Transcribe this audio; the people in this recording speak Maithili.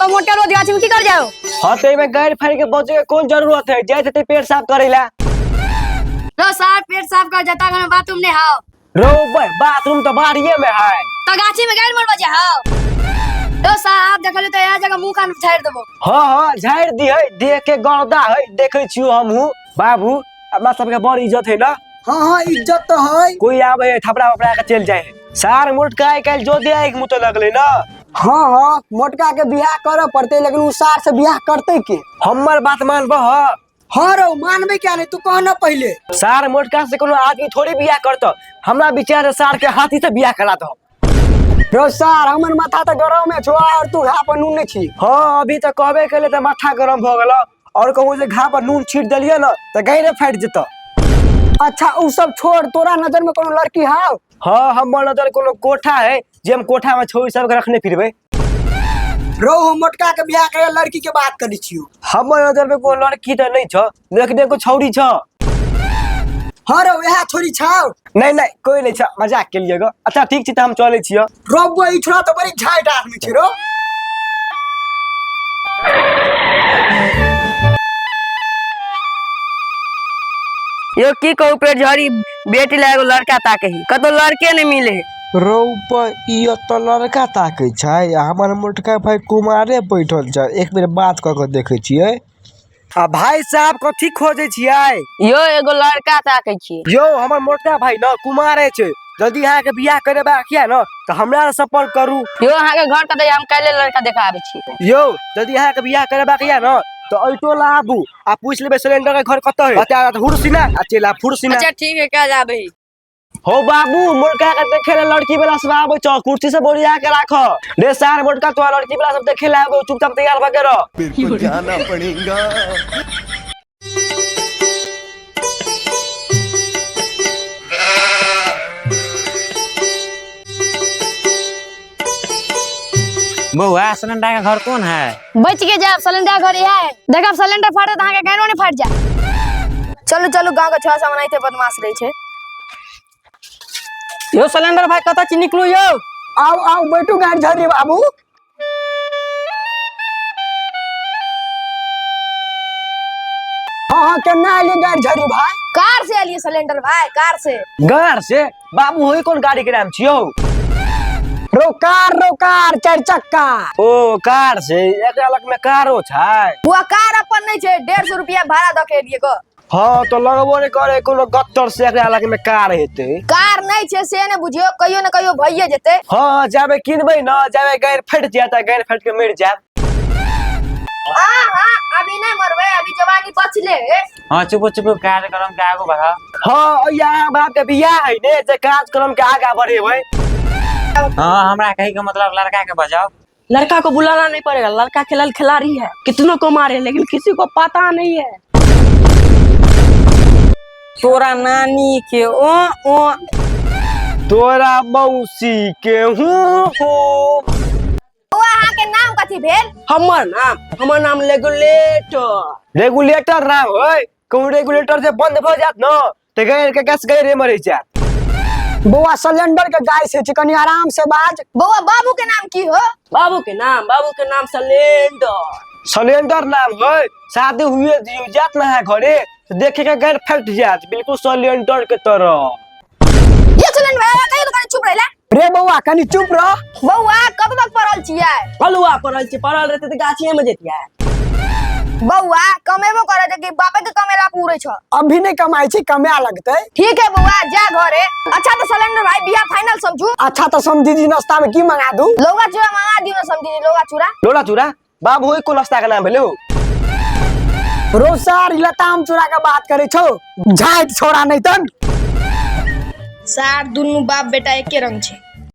तो मोटे रोज गाछी में की कर जाओ? हाँ तो एमे गैर फाड़ के बचे के कोन जरूरत है, जाए ते पेट साफ करेला। रो सार पेट साफ कर जाता घर में बाथरूम नहीं हाओ। रो बे बाथरूम तो बाड़िए में है। तो गाछी में गैर मरवा जा हाओ। रो सार आप देखले तो यहाँ जगह मुंह कान झाड़ देबो। हाँ हाँ झाड़ दी है, देख के गर्दा है, देखे छियो हमहू। बाबू अपना सबके बड़ इज्जत है ना? हाँ हाँ इज्जत तो है। कोई आवे है थपड़ा वपड़ा के चल जाए है। सार मोटका आइ काल्हि जो दे आइक मुँह तो लगले ना। हाँ हाँ मोटका के बियाह करे पड़ते, लेकिन उ सार से बियाह करते के? हमर बात मानबह? हाँ रो मानबे क्या नहीं, तू कह ना पहले। सार मोटका से कोनो आदमी थोड़ी बियाह करतो, हमरा विचार है सार के हाथी से बियाह करा दो। रो सार हमर माथा तो गरम है छो और तू घा पर नून नहीं छी। हाँ अभी तो कहबे केले तो माथा गरम भ गेलो, और कहूँ जे घा पर नून छीट देलिए ना तो गैरे फाटि जेतो। अच्छा उ सब छोड़, तोरा नजर में कोनो लड़की हाव? हाँ हमर नजर कोनो कोठा है जे हम कोठा में छोरी सब के रखने फिरबे। रो हम मोटका के बियाह करे लड़की के बात करै छियो। हमर नजर में कोनो लड़की तो नहीं छो, लेकिन एगो छौरी छो। हाँ रो वएह छोरी छौ? नहीं नहीं कोई नहीं छौ, मजाक के लिए गो। अच्छा ठीक छै त हम चलै छियो। रो बुआ ई छोरा तो बड़ी झाइट आदमी छै रो। यो की कहू पेट झड़ी बेटी ला एगो लड़का ताके ही, कतो लड़के नहीं मिले है। रौ ई एतऽ लड़का ताकै छै आ हमर मोटका भाई कुमारे बैठल छै, एक बेर बात कऽ के देखै छियै। आ भाई साहब कथी खोजै छियै? यो एगो लड़का ताकै छियै। यो हमर मोटका भाई न कुमारे छै, जल्दी अहाँ के बियाह करेबाक ये न तऽ हमरा से संपर्क करू। यो अहाँ के घर कतऽ हम काल्हि लड़का देखाबै छी। यो जल्दी अहाँ के बियाह करेबाक ये न तऽ एहि टोला आबू आ पूछि लेबै सिलेंडर के घर कतऽ है। बता देत हुरसिना आ चलि आब फुरसिना। अच्छा ठीक है काल्हि आबै। हो बाबू मोटका के देखे ले लड़की वाला सब आबै छौ, कुर्सी से बोरिया के राख। रे सार मोटका तोरा लड़की वाला सब देखे ले आबो, चुपचाप तैयार भ के रह। मेरे को जाना पड़ेगा। बौआ सिलेंडर के घर कोन है? बच के जाब सिलेंडर घर इहा है, देखब सिलेंडर फाटत अहाँ के गानो नहीं फाट जाए। चलू चलू गांव के छोरा सब एनाहिते बदमाश रहे छै। यो सिलेंडर भाई कतऽ छी निकलू यो। आओ आओ बैठू गाड़ी झड़ी बाबू। हाँ हाँ केना एलियै गाड़ी झड़ी भाई? कार से एलियै सिलेंडर भाई, कार से। कार से? बाबू होई कोन गाड़ी के नाम छियौ? रो कार, रो कार, चारि चक्का। ओ कार से, एकरा लग में कारो छै? बुआ कार अपन नहीं छै, 150 रुपया भाड़ा दऽ के एलियै गो। हाँ तो लगबो नहीं करे कोनो गत्तर से एकरा लग में कार हेतै। कार नहीं छै से ने बुझियो, कहियो ने कहियो भइए जेतै। हाँ जाबे किनबै न, जाबे गैर फटि जायत, गैर फटि के मरि जायब। हाँ हाँ अभी नहीं मरबै, अभी जवानी बचले है। हाँ चुप चुप कार्यक्रम के आगू बढ़ा। हाँ यहाँ बाप के बियाह है ने, जे कार्यक्रम के आगा बढ़ेबै। हाँ हमरा कहे के मतलब लड़का के बजाओ। लड़का को बुलाना नहीं पड़ेगा, लड़का खेलल खिलाड़ी है, कितनों को मारे लेकिन किसी को पता नहीं है। तोरा नानी के ओ ओ, तोरा मौसी के हूँ हूँ। बौआ अहाँ के नाम कथी भेल? हमर नाम, हमर नाम रेगुलेटर। रेगुलेटर नाम होय, कहूँ रेगुलेटर जे बंद भ जायत न तऽ गैर के गैस गैरे मरि जायत। बौआ सिलेंडर के गैस है, कनी आराम से बाज। बौआ बाबू के नाम की हो? बाबू के नाम, बाबू के नाम सिलेंडर। सिलेंडर नाम होय, शादी हुए दियो जात ना है घरे तो देखे के गैर फट जायत, बिल्कुल सिलेंडर के तरह। ये सिलेंडर भाई कहियो तो कनी चुप रहला। रे बौआ कनी चुप रह। बौआ कब तक पड़ल छियै? कलुआ पड़ल छी, पड़ल रहते तऽ गाछिए में जैतियै। बौआ कमेबो करे छै कि बापे के कमेला पूरे छौ? अभी नहीं कमाई छी, कमाए लगतै। ठीक है बौआ जा घरे। अच्छा तो सिलेंडर भाई बियाह फाइनल समझू। अच्छा तो समझी जी नाश्ता में की मंगा दू? लोगा चूड़ा मंगा दियो ना समझी जी, लोगा चूड़ा। लोगा चूड़ा? बाबू होई को नाश्ता के नाम भेलो? रो सार ई लताम चूड़ा के बात करे छौ, झाइट छोड़ा नहीं तन। सार दुनू बाप बेटा एके रंग छै।